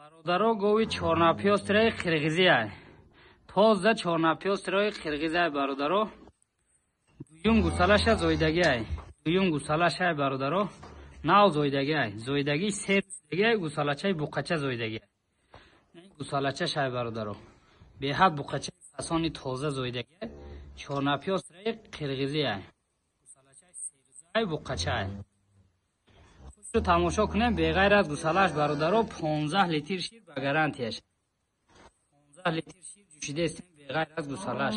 Бародаро, гови чорнапёстраи қирғизиай. Тоза чорнапёстраи қирғизиай, бародаро. Дуюм гусалаша зоидагиай. Дуюм гусалашай, бародаро. Нав зоидагиай. Зоидагӣ се рӯзагиай, гусалачаи буқача зоидагиай. Гусалачашай, бародаро. Беҳад буқачаи фасони тоза зоидагиай. Чорнапёстраи қирғизиай. Гусалачаи серӯзаай, буқачаай. Хушро тамошо кунем, беғайр аз гусалааш, бародаро, 15 литр шир ба гарантияш. 15 литр шир ҷӯшидаистем беғайр аз гусалааш.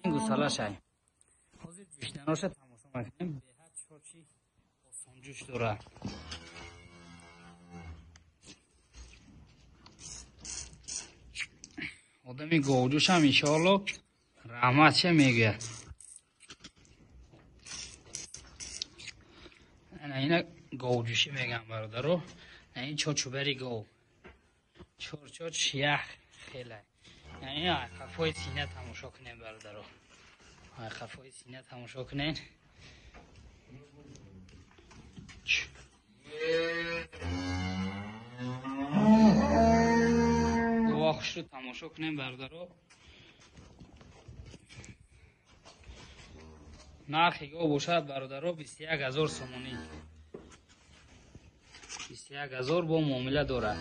Ин гусалашай. Ҳозир ҷӯшиданоша тамошо мекунем, беҳад чочи осонҷӯш дорад. Одами говҷӯшам иншоалло раҳматша мегӯяд. Ана ина говҷӯшӣ мегӯям, бародаро. Ин чочубари гов. Чор-чоч ях хелай. Ин қафои сина тамошо кунем, бародаро. Қафои сина тамошо кунен. Гова хушрӯ тамошо кунем, бародаро. Нархи гов бошад, бародаро, 21 000 сомонӣ. 21 000 бо муомила дорад.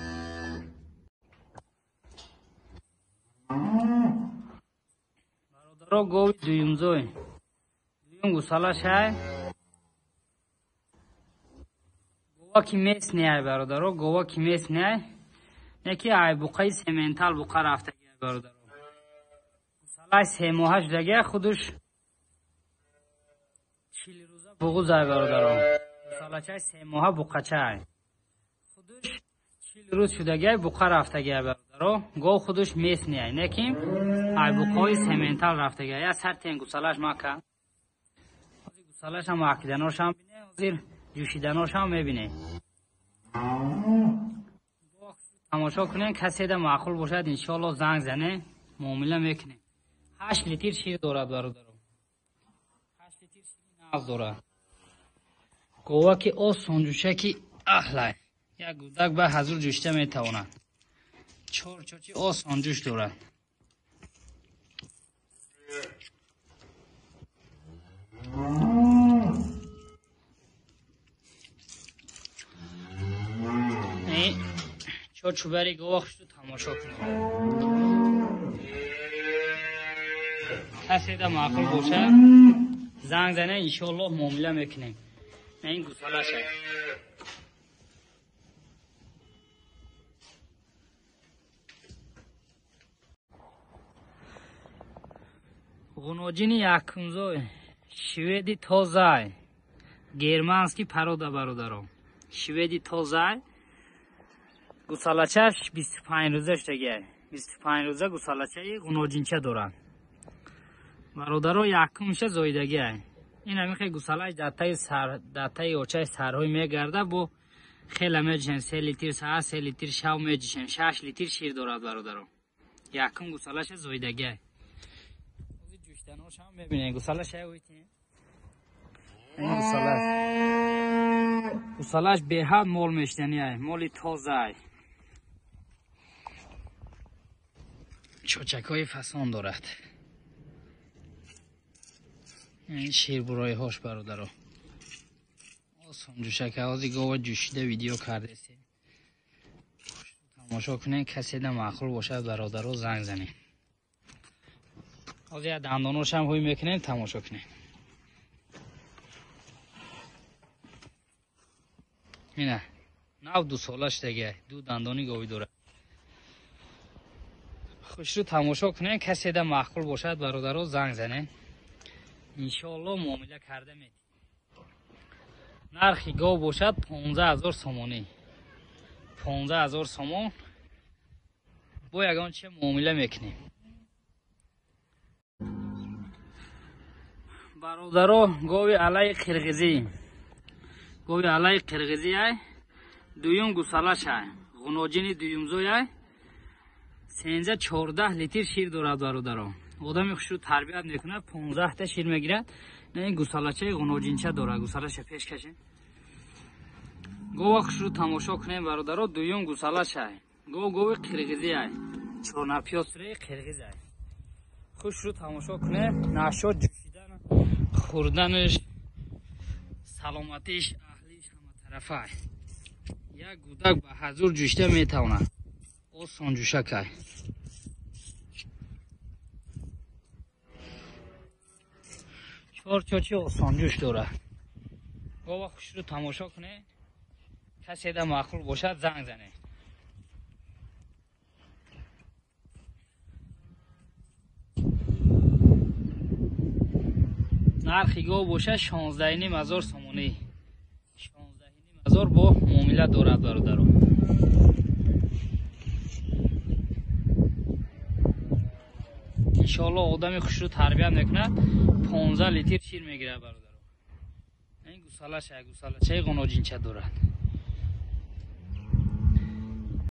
Бародаро, гови дуюмзой. Дуюм гусалашай. Гова ки местный ай, бародаро, гова ки местный ай. Яки ай буқаи сементал буқа рафтагиай, бародаро. Гусалаш 3 моҳа шудагиай, худуш 40 рӯза буғузай, бародаро. Гусалачай 3 моҳа буқачай. Худуш 40 рӯз шудагиай, буқа рафтагиай, бародаро. Гов худуш местный ай, не ки ай буқаҳои сементал рафтагиай. Я сар тен гусалаш мака. Ҳозир гусалашам акиданошам бинед, ҳозир ҷӯшиданошам мебинед. Тамошо кунед, каседа маъқул бошад, иншоалло занг зане, муомила мекунем. 8 литр шир дорад, бародаро. 8 литр шири нағз дорад. Говаки осонҷӯшаки аҳлай. Як гудак ба ҳазур ҷӯшида метавонад. Чор чочи осонҷӯш дорад. Чорчӯбари гова хушрӯ тамошо кунед. Каседа маъқул бошад, занг зане, иншоаллоҳ муомила мекунем. Ин гусалаша. Ғуноҷини якумзой, шведи тозай, германский порода, бародаро. Шведи тозай. Гусалачаш 25 рӯза шудагиай. 25 рӯза гусалачаи ғуноҷинча дорад. Бародаро, якумша зоидагиай. Ин ҳамин гусалаш дар таи очаи сарҳои мегарда, бо хела меҷушем, 3 литр саҳар, 3 литр шав меҷушем, 6 литр шир дорад, бародаро. Якум гусалаша зоидагиай. Ҳозир ҷӯшиданошам мебинем. Гусалаша уйтем. Ин гусалаш. Гусалаш беҳад мол мешиданиай, моли тозаай. Чочакҳои фасон дорад. Ин ширбуроиҳош, бародаро. Осон ҷӯшака, ҳозир гова ҷӯшида видео кардесем. Тамошо кунед, каседа маъқул бошад, бародаро, занг занед. Ҳозир як дандоношам ҳуй мекунем, тамошо кунед. Ина нав 2 сола шудагиай, ду дандони говӣ дорад. Хушрӯ тамошо кунед, каседа маъқул бошад, бародаро, занг занед. Иншоалло муомила карда медиҳем. Нархи гов бошад 15 000 сомонӣ. 15 000 сомон бо ягон че муомила мекунем. Бародаро, гови алаи қирғизӣ. Гови алаи қирғизӣ ай, дуюм гусалашай, ғуноҷини дуюмзой ай. 13, 14 литр шир дорад, бародаро. Одами хушрӯ тарбият мекунад, 15 та шир мегирад. Ин гусалачаи ғуноҷинча дорад. Гусалаша пеш кашем. Гова хушрӯ тамошо кунем, бародаро, дуюм гусалашай. Гов гови қирғизӣ ай. Чорнапёстраи қирғиз ай. Хушрӯ тамошо кунед, нашод ҷӯшидан, хӯрданаш, саломатиш, аҳлиш ҳаматарафа ай. Як гудак ба ҳазур ҷӯшида метавонад. Осон ҷӯшак ай. Чор чочи осонҷӯш дорад. Гова хушрӯ тамошо кунед. Каседа маъқул бошад, занг занед. Нархи гов бошад 16 500 сомонӣ. 16 500 бо муомила дорад бародаро. Иншоалло одами хушрӯ тарбият мекунад, 15 литр шир мегирад бародаро. Ин гусалаша, гусалачаи ғуноҷинча дорад.